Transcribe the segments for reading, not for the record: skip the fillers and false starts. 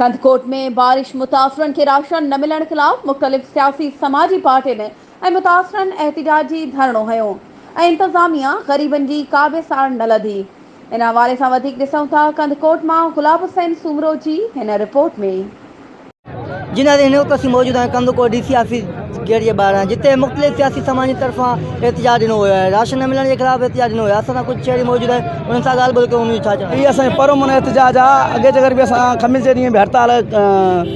ڪنڌڪوٽ ۾ بارش متاثرن کي راشن نه ملڻ خلاف مختلف سياسي سماجي پارٽين ۽ متاثرن احتجاجي ڌرڻو هنيو ۽ انتظاميا غريبن جي ڪا به سار نه لڌي. ان حوالي سان وڌيڪ ڏسون ٿا ڪنڌڪوٽ مان غلاب حسين سومرو جي هن رپورٽ ۾. جنھن هن وقت اسين موجود آهيون Kandhkot D C office gate جي ٻاهران جتي مختلف سياسي سماجي طرفان احتجاج ڏنو ويو آهي راشن نه ملڻ جي خلاف احتجاج ڏنو ويو آهي اسان سان ڪجهه شهري موجود آهن انهن سان ڳالهه ٻولهه ڪيون انهن جو ڇا چوڻ آهي. هي اسان جو پر امن احتجاج آ اڳي جيڪر به اسان خميس جي ڏينهن به هڙتال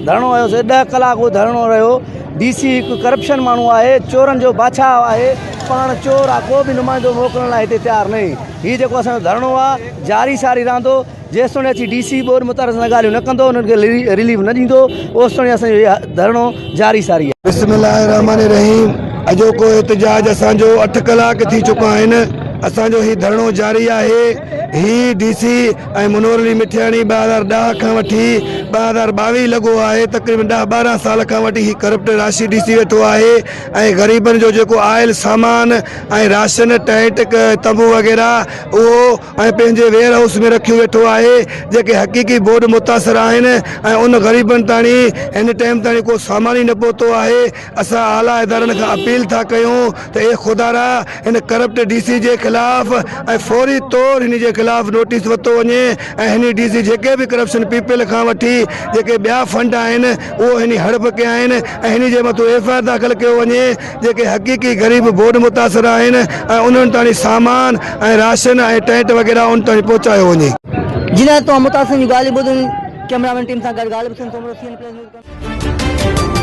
ڌرڻو هيو سي ڏهه ڪلاڪ اهو ڌرڻو رهيو ڊي سي هڪ ڪرپشن ماڻهو آهي چورن جو بادشاهه آهي پاڻ چور آ ڪو به نمائندو موڪلڻ لاء هتي تيار نهي هي جيڪو اسان جو ڌرڻو آ جاري ساري رهندو جيستوڻي اچي ڊي سي ٻوڏ متاثرن سان ڳالهيون نه ڪندو انهن کي رليف نه ڏيندو اوستوڻي اسان جو هي ڌرڻو جاري ساري آهي. بسم الله الرحمٰن الرحيم اڄوڪو احتجاج اسان جو اٺ ڪلاڪ ٿي چڪا آهن اسان جو هي ڌرڻو جاري آهي هي ڊي سي ۽ منور علي مٺياڻي 2010 کان وٺي 2022 لڳو آهي تقريبن 10 12 سال کان وٺي هي ڪرپٽ راشي ڊي سي ويٺو آهي ۽ غريبن جو جيڪو آيل سامان ۽ راشن ٽينٽ تنبو وغيره اهو ۽ پنهنجي ويئر هائوس ۾ رکيو ويٺو آهي جيڪي حقيقي ٻوڏ متاثر آهن ۽ ان غريبن تاڻي هن ٽائيم تاڻي ڪو سامان ئي نه پهتو آهي اسان اعليٰ ادارن کان اپيل ٿا ڪيون ته اي خدارا هن ڪرپٽ ڊي سي جي خلاف ۽ فوري طور هن جي خلاف نوٽيس ورتو وڃي ۽ هن ڊي سي جيڪي به ڪرپشن پي پي ايل کان وٺي جيڪي ٻيا فنڊ آهن اهو هن هڙپ ڪيا آهن ۽ هن جي مٿو ايف I R داخل ڪيو وڃي جيڪي حقيقي غريب ٻوڏ متاثر آهن ۽ انهن تائين سامان ۽ راشن ۽ ٽينٽ وغيره انهن تائين پهچايو وڃي. جنھن توھان متاثرن جون ڳالھيون ٻڌيون ڪئميرا مين ٽيم سان گڏ Ghalib Hussain Soomro C N plus news.